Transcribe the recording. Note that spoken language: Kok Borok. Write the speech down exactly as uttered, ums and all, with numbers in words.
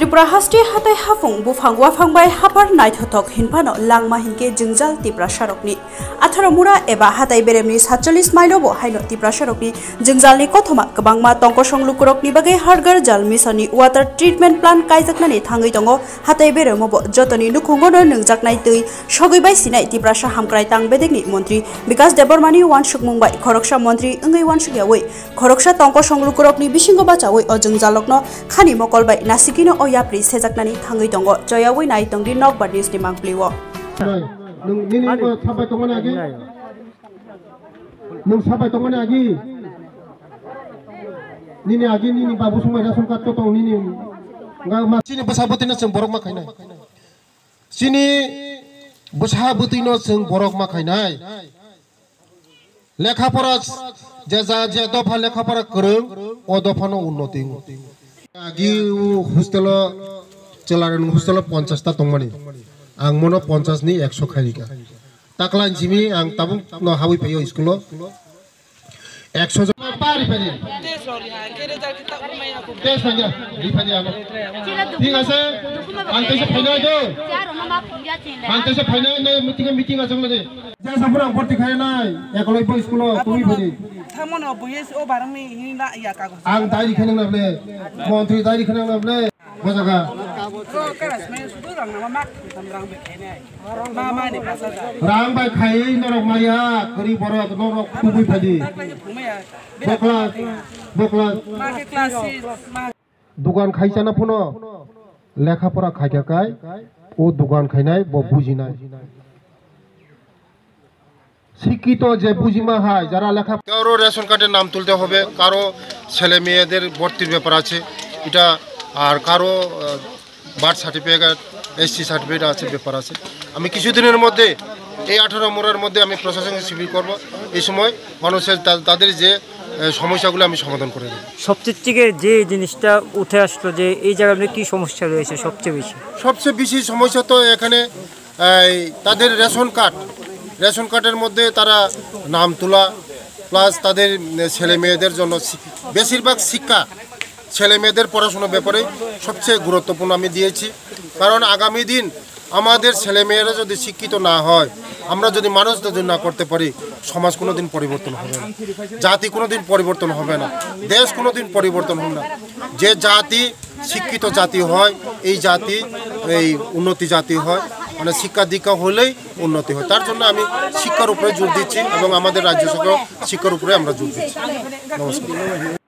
Tripura haste hatai hafung buphang waphang bai haphar naithothok hinphano langma hinkhe jwngjal Tiprasarokni. Atharo mura eba hatai beremni satchallis mile bo haino Tiprasarokni jwngjalni kothoma kwbangma tongkosong lukurokni bagwi Har Ghar Jal Mission ni water treatment plant kaijaknani thangwi tongo. Hatai beremo bo jotoni nukhungono nwngjaknai twi sogwi bai sinai Tiprasa hamkrai tang bedekni montri Bikas Debbarmani wansukmung bai khoroksa montri wngwi wansukyawi khoroksa tongkosong lukurokni bisingo bachawi o jwngjalrokno khani mokol bai nasikino o yapri sejaknani thangwi tongo. Choyawi nai tongdi Nokbar News ni mangpli o. Nwng nini bo sabai tongmani agi? Nwng sabai tongmani agi? Nini agi nini babu sumai ration card to tong nini. Chini bwsa bwtwino chwng borok ma khainai. Chini bwsa bwtwino chwng borok ma khainai. Lekha pora je ja je dopha lekha pora kwrwng, o dophano unnoti wngo. Agi o hostelo, chwlarokni hostelo ponchash ta tongmani. Ang mono ponchash ni ekso khairika. Takla simi ang tabuk no habwi phaio school o. Ekso jon pa ri phani. Test rok riha, kere jaki ta umai na ko. Test rok riha, ri phani abo. Thik ase? Ang tesa phainai do. Ang tesa phainai, nai meeting, meeting aswk nai. Ja sapura ang borti khai nai. Ekoloi bo school o tumi phani. Thamono bo yes o barang ni hini na ya kago. Ang dai ri khanang na ble. Montri dai ri khanang na ble. Bo jaga. Rang bai khaiwi norok maya, kwrwi borok norok tubui phadi. Bokla, bokla. Dugan khaisano phano lekha pora khaikha kai, o dugan khainai bo bujinai. শিক্ষিত যে বুঝিমা হয়, যারা লেখা কারো রেশন কার্ডে নাম তুলতে হবে, কারো ছেলে মেয়েদের ভর্তির ব্যাপার আছে এটা, আর কারো, আহ, বার্থ সার্টিফিকেট, এসসি সার্টিফিকেট আছে, ব্যাপার আছে। আমি কিছুদিনের মধ্যে, এই আঠারো মোড়ের মধ্যে আমি প্রশাসনিক শিবির করব। এই সময় মানুষের তা-, তাদের যে, আহ, সমস্যাগুলো আমি সমাধান করে দেব। সবচেয়ে থেকে যে জিনিসটা উঠে আসলো যে এই জায়গায় আপনার কী সমস্যা রয়েছে সবচেয়ে বেশি? সবচেয়ে বেশি সমস্যা তো এখানে এই তাদের রেশন কার্ড, রেশন কার্ডের মধ্যে তারা নাম তোলা, প্লাস তাদের, উম, ছেলে মেয়েদের জন্য শি-, বেশিরভাগ শিক্ষা, ছেলে মেয়েদের পড়াশোনার ব্যাপারে সবচেয়ে গুরুত্বপূর্ণ আমি দিয়েছি। কারণ আগামী দিন আমাদের ছেলে মেয়েরা যদি শিক্ষিত না হয়, আমরা যদি মানুষ যদি না করতে পারি, সমাজ কোনোদিন পরিবর্তন হবে না, জাতি কোনোদিন পরিবর্তন হবে না, দেশ কোনোদিন পরিবর্তন হবে না। যে জাতি শিক্ষিত জাতি হয়, এই জাতি, এই উন্নতি জাতি হয়, মানে শিক্ষা দীক্ষা হলেই উন্নতি হয়। তার জন্য আমি শিক্ষার উপরে জোর দিচ্ছি এবং আমাদের রাজ্য সরকার শিক্ষার উপরে আমরা জোর দিচ্ছি। নমস্কার।